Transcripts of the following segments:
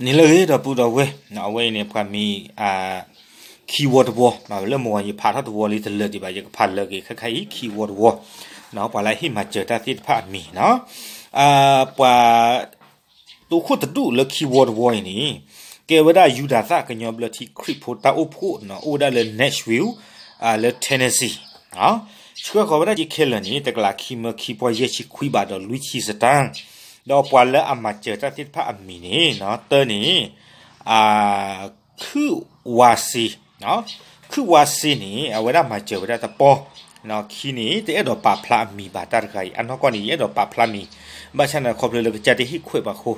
န့ၣ်လၢအဂ့ၤ ဒီပုၢ်ဒီဝဲၢ်, အဝဲအံၤန့ၣ် ပှၤမံၤ ခံဝီတဝီ, လၢမုၢ်ဂီၤယဖးထီၣ်တဝီလံ တလၢာ်ဒံးဘၣ် ယကဖးလၢာ်က့ၤခဲခါအံၤ ခံဝီတဝီ, ပှၤလၢအဟ့ၣ်မၤစၢၤတၢ်သ့ၣ်တဖၣ်အမံၤနီၤ, ပှၤ တိခိၣ်တဒူၣ်လၢခံဝီတဝီအံၤန့ၣ် ကဲဝဲဒၣ်ယူဒၤသၣ်ကညီဘျၢထံခရံာ်ဖိတၢ်အိၣ်ဖှိၣ်နီၤ, အိၣ်ဝဲဒၣ်လၢ Nashville လၢ Tennessee, ဆှၢဃီၤဝဲဒၣ်စ့ခဲလၢာ်န့ၣ် တကလးခံမၢခံပီၢ်ယဲၢ်ဆံခွံဘးဒီးလွံၢ်ဆံစတၢၢ်, ဒီးပှၤလၢအမၤစၢၤတၢ်သ့ၣ်တဖၣ်အမံၤန့ၣ် တၢန့ၣ် ခုၣ်ဝါစ့, ခုၣ်ဝါစ့န့ၣ် အဝဲဒၣ်မၤစၢၤဝဲဒၣ်တပီၢ်, ခံန့ၣ် တအဲၣ်ဒိးပာ်ဖျါအမံၤဘၣ် တၢ်တဂၤအံၤ အနီၢ်ကီၢ်န့ၣ် ယအဲၣ်ဒိးပာ်ဖျါမံၤ, ဘၣ်ဆၣ်န့ၣ် ခီဖျိလၢကစၢ်တဟ့ၣ်ခွဲးဘၣ်အဃိ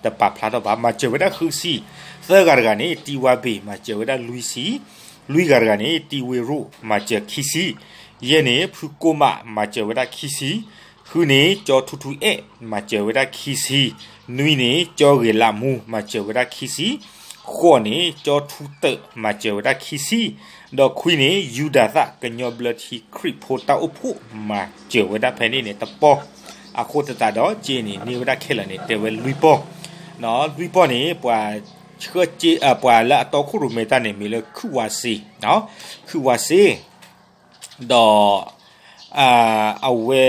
တပာ်ဖျါထီၣ်ဘၣ်, မၤစၢၤဝဲဒၣ်ဃုဆံ, သၢဂၤတဂၤန့ၣ် တံဝါဘ့ၣ် မၤစၢၤဝဲဒၣ်လွံၢ်ဆံ, လွံၢ်ဂၤတဂၤန့ၣ် တံဝ့ရိၣ် မၤစၢၤခံဆံ, ယဲၢ်န့ၣ် ဖုကိမး မၤစၢၤဝဲဒၣ်ခံဆံ, ဃုန့ၣ် ကၠီထူထူအဲၣ် မၤစၢၤဝဲဒၣ်ခံဆံ, နွံန့ၣ် ကၠီဂ့ၤလးမူ မၤစၢၤဝဲဒၣ်ခံဆံ, ဃိးန့ၣ် ကၠီထူတၢး မၤစၢၤဝဲဒၣ်ခံဆံ, ဒီးခွံန့ၣ် ယူဒၤသၣ်ကညီဘျၢထံခရံာ်ဖိတၢ်အိၣ်ဖှိၣ် မၤစၢၤဝဲဒၣ်ဖဲန့ၣ်န့ၣ်တပီၢ်, အဃိသတးဒီး စ့န့ၣ် န့ၢ်ဝဲဒၣ်ခဲလၢာ်န့ၣ် တဲဝဲလွံၢ်ပီၢ်, လွံၢ်ပီၢ်န့ၣ် ပှၤ ပှၤလၢအတီခိၣ်ရိၣ်မဲတၢ်န့ၣ် မ့ၢ်လၢခုၣ်ဝါစ့, ခုၣ်ဝါစ့ ဒီး အဝဲ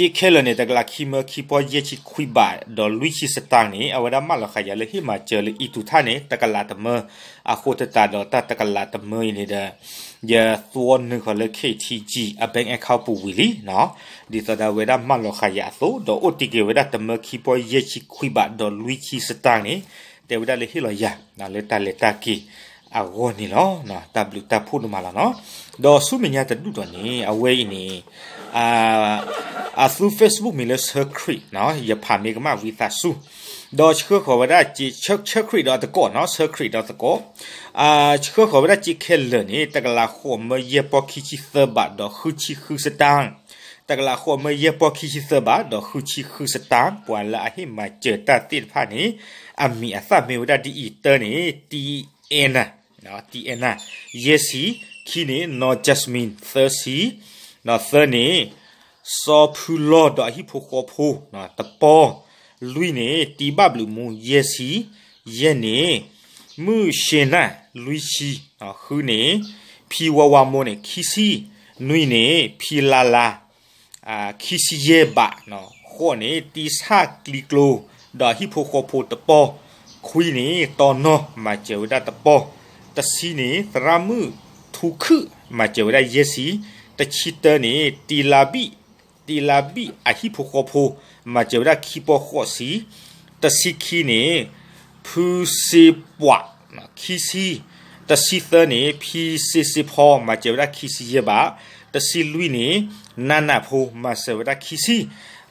စ့ခဲလၢာ်န့ၣ် တကလးခံမၢခံပီၢ်ယဲၢ်ဆံခွံဘး ဒီးလွံၢ်ဆံစတၢၢ်န့ၣ် အဝဲဒၣ်မၢလီၤဃာ်ယၤလၢဟ့ၣ်မၤစၢၤလၢအံၤတူၢ်ထၣ်န့ၣ် တကလးတမၢ, အဃိသတးဒီးတၢ်တကလးတမၢအံၤန့ၣ်ဒီး ယသွီနုာ်ဃီၤလၢ ခ့ထံကံ အ bank account ပူၤဝံၤလံ, ဒ်သိးဒီးအဝဲဒၣ်မၢလီၤဃာ်ယၤအသိး ဒီးအိၣ်တ့ၢ်က့ၤဝဲဒၣ်တမၢခံပီၢ်ယဲၢ်ဆံခွံဘး ဒီးလွံၢ်ဆံစတၢၢ်န့ၣ် တဲဝဲဒၣ်လၢဟ့ၣ်လီၤယၤ လၢတၢ်လဲၤတၢ်က့ၤအဂီၢ်န့ၣ်လီၤ. တၢ်ဘျုးတၢ်ဖှိၣ်ဒိၣ်မးလီၤနီၤ. ဒီးဆူမဲာ်ညါတဒူၣ်ဒီးန့ၣ် အဝဲအံၤန့ၣ် အသူ Facebook မ့ၢ်လၢ ဆၢခရံာ် ယဖးမ့ၢ်ကမၣ်ဝံသးစူၤ, ဒီးဆှၢဃီၤဝဲဒၣ် ဆၢခရံာ်ဒီးသကိးနီၤ, ဆၢခရံာ်ဒီးသကိး, ဆှၢဃီၤဝဲဒၣ်စ့ခဲလၢာ်န့ၣ် တကလးဃိးမၢယဲၢ်ပီၢ်ခံဆံသၢဘးဒီးဃုဆံဃုစတၢၢ်, တကလးဃိးမၢယဲၢ်ပီၢ်ခံဆံသၢဘးဒီးဃုဆံဃုစတၢၢ်, ပှၤလၢအဟ့ၣ်မၤစၢၤတၢ်သ့ၣ်တဖၣ်န့ၣ် အမံၤအသၣ်မ့ၢ်ဝဲဒၣ်ဒ်အံၤ, တၢန့ၣ် တံအဲၣ်နၤ တံအဲၣ်နၤ ယဲၢ်ဆံ, ခံန့ၣ် နီၢ် Jasmine သၢဆံ, ဒီးသၢန့ၣ် စီၤဖုလီၢ်ဒီးအဟံၣ်ဖိဃီဖိ တပီၢ်, လွံၢ်န့ၣ် တံဘၣ်ဘျုးမူ ယဲၢ်ဆံ, ယဲၢ်န့ၣ် မုၢ်ရှ့နၢ် လွံၢ်ဆံ, ဃုန့ၣ် ဖံဝါဝါမိၢ်န့ၣ် ခံဆံ, နွံန့ၣ် ဖံလါလါ ခံဆံယဲၢ်ဘး, ဃိးန့ၣ် တံဆၣ်ကျံကျိ ဒီးအဟံၣ်ဖိဃီဖိတပီၢ်, ခွံန့ၣ် တီနီၢ် မၤစၢၤဝဲဒၣ်တပီၢ်, တဆံန့ၣ် သရၣ်မုၣ်ထူခုၣ် မၤစၢၤဝဲဒၣ်ယဲၢ်ဆံ, တဆံတၢန့ၣ် တံလါဘံၣ်, တံလါဘံၣ်အဟံၣ်ဖိဃီဖိ မၤစၢၤဝဲဒၣ်ခံပီၢ်ဃိးဆံ, တဆံခံန့ၣ် ဖုစ့ပှး ခံဆံ, တဆံသၢန့ၣ် ဖံစ့စ့ဖီ မၤစၢၤဝဲဒၣ်ခံဆံယဲၢ်ဘး, တဆံလွံၢ်န့ၣ် နၢ်နၢ်ဖိ မၤစၢၤဝဲဒၣ်ခံဆံ,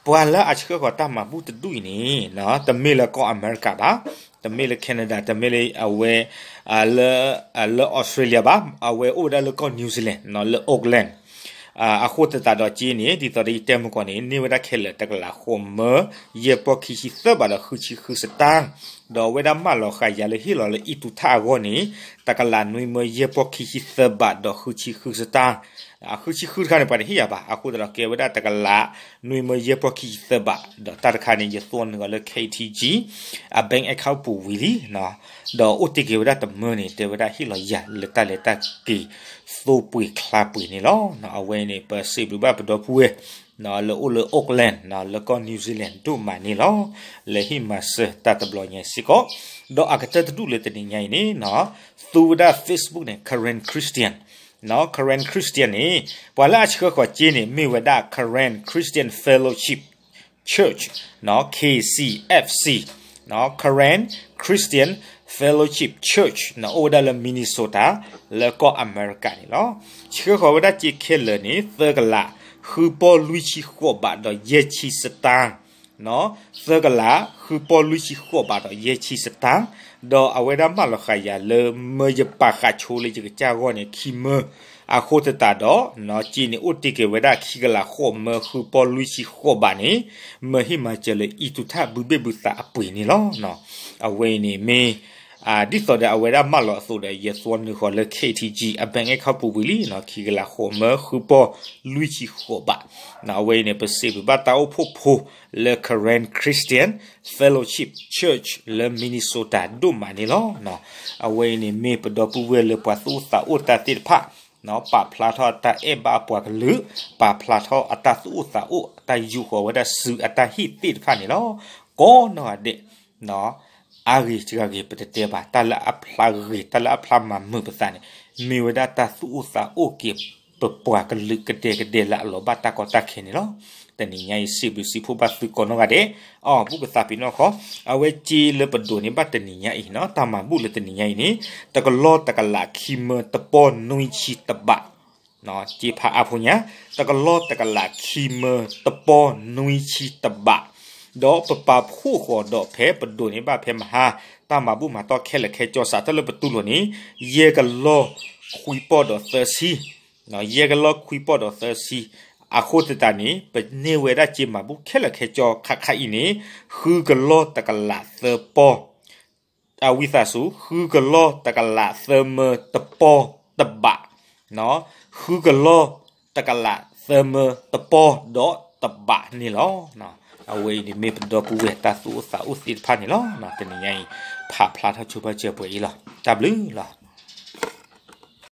ပှၤလၢအဆှၢဃီၤတၢ်မၤဘူၣ်တဒူၣ်အံၤန့ၣ် တမ့ၢ်လၢကီၢ်အမဲရကၤဘၣ်, တမ့ၢ်လၢ Canada, တမ့ၢ်လၢအဝဲ လၢ Australia ဘၣ်, အဝဲအိၣ်ဝဲဒၣ်လၢကီၢ် New Zealand လၢ Auckland အဃိသတးဒီးစ့န့ၣ် ဒ်သိးဒီးယတဲမုၢ်ကီၢ်န့ၣ် န့ၢ်ဝဲဒၣ်ခဲလၢာ်တကလးဃိးမၢ ယဲၢ်ပီၢ်ခံဆံသၢဘးဒီးဃုဆံဃုစတၢၢ်, ဒီးအဝဲဒၣ်မၢလီၤဃာ်ယၤလၢဟ့ၣ်လီၤလၢအံၤတူၢ်ထၣ်အဂီၢ်န့ၣ် တကလးနွံမၢယဲၢ်ပီၢ်ခံဆံသၢဘးဒီးဃုဆံဃုစတၢၢ်, ဃုဆံဃုတခါန့ၣ် ပှၤတဟ့ၣ်ယၤဘၣ်, အဃိသတးဒီးကဲဝဲဒၣ်တကလး နွံမၢယဲၢ်ပီၢ်ခံဆံသၢဘး, ဒီးတၢ်တခါန့ၣ် ယသွီနုာ်အီၤလၢ ခ့ထံကံ အ bank account ပူၤဝံၤလံ, ဒီးအိၣ်တ့ၢ်က့ၤဝဲဒၣ်တမၢန့ၣ် တဲဝဲဒၣ်ဟ့ၣ်လီၤယၤလၢတၢ်လဲၤတၢ်က့ၤ သိပှ့ၤချါပှ့ၤန့ၣ်လီၤ. အဝဲန့ၣ် ပစံးဘျုးဘၣ်ပဒီပုၢ်ဝဲၢ် လၢအိၣ်လၢ Auckland လၢကီၢ် New Zealand ဒိၣ်မးန့ၣ်လီၤ. လၢဟ့ၣ်မၤစၢၤတၢ်တဘျီညါစ့ၢ်ကီး, ဒီးအကတၢၢ်တဒူၣ်လၢတနံၤညါအံၤန့ၣ် သူဝဲဒၣ် Facebook န့ၣ် Karen Christian, Karen Christian န့ၣ် ပှၤလၢအဆှၢဃီၤစ့န့ၣ် မ့ၢ်ဝဲဒၣ် Karen Christian Fellowship Church, K C F C, Karen Christian Fellowship Church န့ၣ် အိၣ်ဝဲဒၣ်လၢ Minnesota လၢကီၢ်အမဲရကၤန့ၣ်လီၤ. ဆှၢဃီၤဝဲဒၣ်စ့ခဲလၢာ်န့ၣ် သၢကလး ဃုပီၢ်လွံၢ်ဆံဃိးဘးဒီးယဲၢ်ဆံစတၢၢ်, သၢကလး ဃုပီၢ်လွံၢ်ဆံဃိးဘးဒီးယဲၢ်ဆံစတၢၢ်, ဒီးအဝဲဒၣ်မၢလီၤဃာ်ယၤလၢ မၢယပာ်ဃာ်ဆိလၢယကစၢ်အဂီၢ်န့ၣ် ခံမၢ, အဃိသတးဒီး စ့န့ၣ် အိၣ်တ့ၢ်က့ၤဝဲဒၣ်ခံကလးဃိးမၢ ဃုပီၢ်လွံၢ်ဆံဃိးဘးန့ၣ် မၢဟ့ၣ်မၤစၢၤလၢအံၤတူၢ်ထၣ်ဘုဘ့ၣ်ဘုသးအပှ့ၤန့ၣ်လီၤ. အဝဲအံၤန့ၣ်မ့ၢ် ဒ်သိးဒီးအဝဲဒၣ်မၢလီၤအသိးဒီး ယသွီနုာ်ဃီၤလၢ K T G အ bank account ပူၤဝံၤလံ, ခံကလးဃိးမၢဃုပီၢ်လွံၢ်ဆံဃိးဘး. အဝဲအံၤန့ၣ် ပစံးဘျုးဘၣ်တၢ်အိၣ်ဖှိၣ်ဖိလၢ Karen Christian Fellowship Church လၢ Minnesota ဒိၣ်မးန့ၣ်လီၤ. အဝဲအံၤန့ၣ်မ့ၢ်ပဒီပုၢ်ဝဲၢ်လၢပှၤသူၣ်အိၣ်သးအိၣ်တၢ်သ့ၣ်တဖၣ် ပာ်ဖျါထီၣ်အတၢ်အဲၣ်ဘၣ်အပှၤကလုာ်, ပာ်ဖျါထီၣ်အတၢ်သူၣ်အိၣ်သးအိၣ် အတၢ်ယူာ်ဃီၤဝဲဒၣ်စုအတၢ်ဟ့ၣ်သ့ၣ်တဖၣ်န့ၣ်လီၤ. ကိးနီၢ်ဂၤဒဲး အါဂ့ၤစှၤဂ့ၤ ပတတဲဘၣ်, တၢ်လၢအဖျါဂ့ၤ တၢ်လၢအဖျါမၤမုာ်ပသးန့ၣ် မ့ၢ်ဝဲဒၣ်တၢ်သူၣ်အိၣ်သးအိၣ်က့ၤ ပပှၤကလုာ်ကဒဲကဒဲလၢအလီၤဘၣ်တၢ်ကီတၢ်ခဲန့ၣ်လီၤ. တနံၤညါအံၤ စံးဘျုးစံးဖှိၣ်ဘၣ်သုကိးနီၢ်ဂၤဒဲး, အီၣ်ဘူၣ်ကသးပ့ၤနီၣ်ဃီ, အဝဲစ့လၢပဒိးန့ၢ်ဘၣ်တနံၤညါအံၤနီၤ တၢ်မၤဘူၣ်လၢတနံၤညါအံၤန့ၣ် တကလီၢ်တကလးခံမၢတပီၢ်နွံဆံတဘး စ့ဖးအါဖိညါ, တကလီၢ်တကလးခံမၢတပီၢ်နွံဆံတဘး, ဒီးပပာ်ဖှိၣ်ဃီၤဒီးဖဲပဒိးန့ၢ်ဘၣ်ဖဲမဟါ တၢ်မၤဘူၣ်မၤတီၢ်ခဲလၢာ်ခဲဆ့ စးထီၣ်လၢပတူၢ်လိာ်န့ၣ် ယဲၢ်ကလီၢ်ခွံပီၢ်ဒီးသၢဆံ, ယဲၢ်ကလီၢ်ခွံပီၢ်ဒီးသၢဆံ, အဃိသတးန့ၣ် ပန့ၢ်ဝဲဒၣ်စ့မၤဘူၣ်ခဲလၢာ်ခဲဆ့ခါခါအံၤန့ၣ် ဃုကလီၢ်တကလးသၢပီၢ် အဝံသးစူၤ ဃုကလီၢ်တကလးသၢမၢတပီၢ်တဘး, ဃုကလီၢ်တကလးသၢမၢတပီၢ်ဒီးတဘးန့ၣ်လီၤ. အဝဲအံၤန့ၣ်မ့ၢ်ပဒီပုၢ်ဝဲၢ်တၢ်သူၣ်အိၣ်သးအိၣ်သ့ၣ်တဖၣ်န့ၣ်လီၤ. တနံၤညါအံၤ ဖးဖျါထီၣ်ဆိပာ်စၢၤပှဲၤအံၤလီၤ. တၢ်ဘျုးလီၤ.